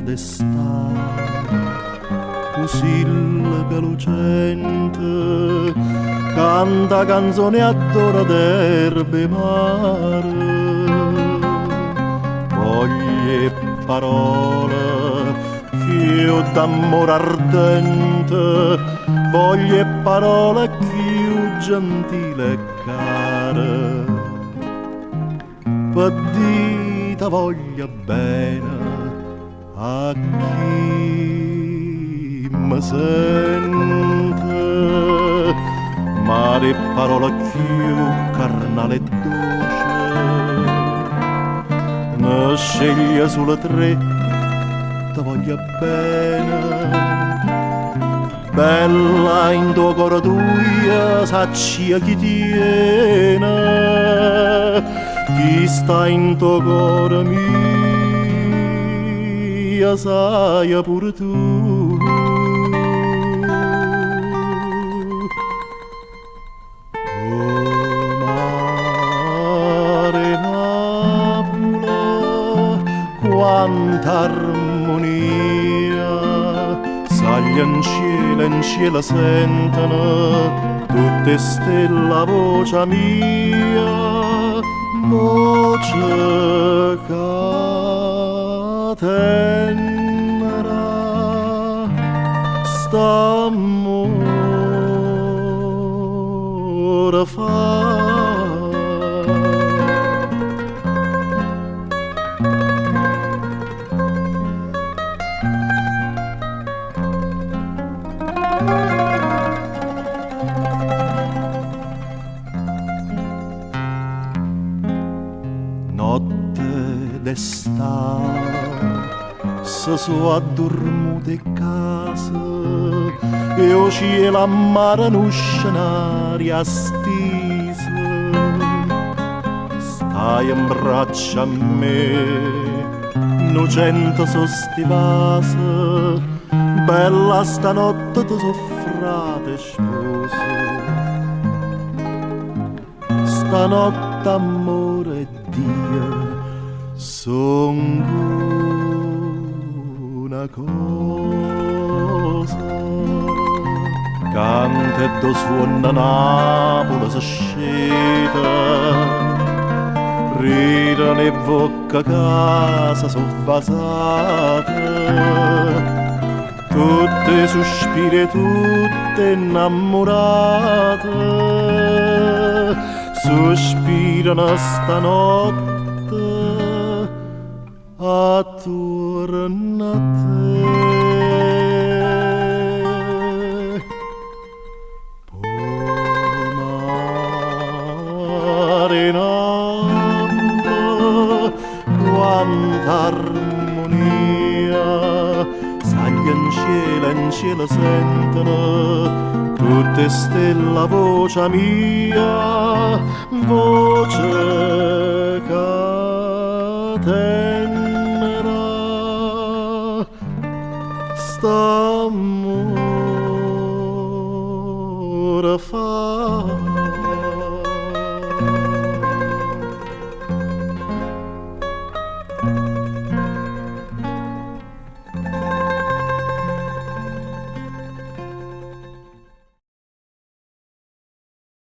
D'està, pusilleco lucente, canta canzone addora d'erba 'e mare. Voglio 'e parole cchiù d'ammore ardente, voglio 'e parole cchiù gentile e care. Pe' di' te voglio bene a chi me sente, mare 'e parole cchiù carnale e doce, ne sceglie solo tre, te voglio bene. Bella in tuo core tuia saccia chi tiene, chi sta in tuo core mia sai pure tu. O mare Napule, quanta armonia, saglie 'ncielo e 'ncielo sentono tutte 'e stelle 'a voce mia, voce ca tenera st'ammore fa. Notte d'està, se so' addurmute 'e case e 'o cielo a mare nu scenario ha stiso. Staje 'mbraccio a me, 'nnucente so' sti vase, bella stanotte te so' frate e sposo. Stanotte ammore e Dio songo una cosa. Canta e do suonno Napule se sceta, rideno 'e vocche ca se so' vasate, tutte 'e suspire 'e tutte 'e 'nnammurate suspirano stanotte attuorno a te. P' 'o mare 'e Napule, quanta armonia, saglie 'ncielo e 'ncielo sentono tutte 'e stelle 'a voce mia, voce ca tenera st'ammore fa.